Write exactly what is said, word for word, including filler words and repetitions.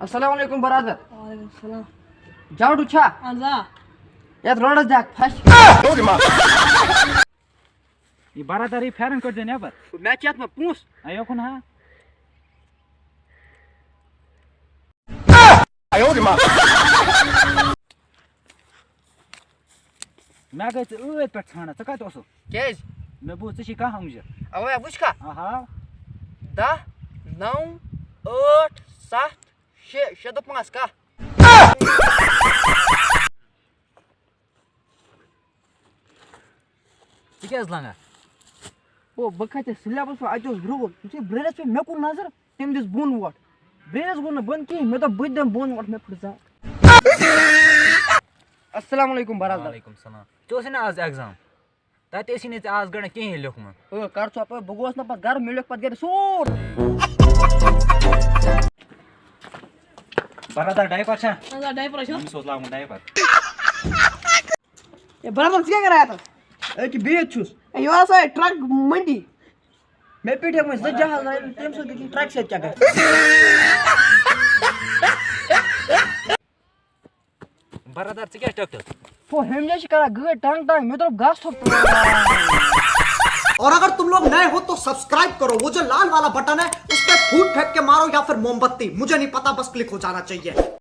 السلام علیکم برادر۔ وعلیکم السلام۔ جاڈو چھا؟ اہن حظ آ۔ یتھ روڈس دِکھ پھش۔ یہِ برادر، یہِ پھٮ۪رن کٔڑۍ زِ نٮ۪بر۔ مےٚ چھِ یتھ منٛز پونٛسہٕ۔ آ، یوکُن ہا۔ مےٚ گٔے ژٕ ٲدۍ پٮ۪ٹھ ژھانڈان، ژٕ کتہِ اوسُکھ؟ کیٛازِ؟ مےٚ بوٗز ژٕ چھی کانٛہہ ہمجہِ۔ اوا وٕچھ کھا۔ آہا۔ دَہ، نَو، ٲٹھ، ستھ، شےٚ، شےٚ تہٕ پانٛژھ کاہ۔ ژٕ کیٛازِ لنگان؟ او، بہٕ کھژیس سلیبس پٮ۪ٹھ، اتہِ اوس برٛونٛہہ، یُتھُے برٛینٛڈس پیٚیہِ مےٚ کُن نظر، تٔمۍ دِژ بۄن وۄٹھ۔ برٛینٛڈس گوٚو نہٕ بۄن کِہیٖنۍ، مےٚ دوٚپ بہٕ تہِ دِمہٕ بۄن وۄٹھ، مےٚ پھٕٹ زنٛگ۔ السلام علیکم برادر۔ وعلیکم السلام۔ ژےٚ اوسُے نہ آز ایگزام؟ تتہِ ٲسی نہٕ ژےٚ آز گڑا کِہیٖنۍ لیوٚکھمُت۔ او، کر ژٕ اپٲرۍ، بہٕ گوس نہ پتہٕ گرٕ، مےٚ لیوٚکھ پتہٕ گرِ سورُے۔ برادر، ڈایپر چھا؟ اہن حظ آ، ڈایپر چھُ۔ أمِس اوس لاگُن ڈایپر۔ اے برادر، ژٕ کیٛاہ کران یَتَس؟ أکہِ بِہِتھ چھُس۔ اے، یہِ ہسا ہے ٹرک منڈی۔ مےٚ پیٚٹھۍ وۄنۍ زٕ جہاز رَنٕنۍ، تَمہِ سۭتۍ گٔژھِتھ ٹرٛکہِ سۭتۍ کیٛاہ گژھِ؟ برادر، ژٕ کیٛاہ چھُکھ ٹکٹر؟ ہو، ہیٚمۍ جایہِ چھِ کران گٲڑۍ ٹنٛگ ٹنٛگ، مےٚ دوٚپ گژھ تھوٚد۔ और अगर तुम लोग नए हो तो सब्सक्राइब करो, वो जो लाल वाला बटन है उस पर फूट फेंक के मारो या फिर मोमबत्ती, मुझे नहीं पता, बस क्लिक हो जाना चाहिए।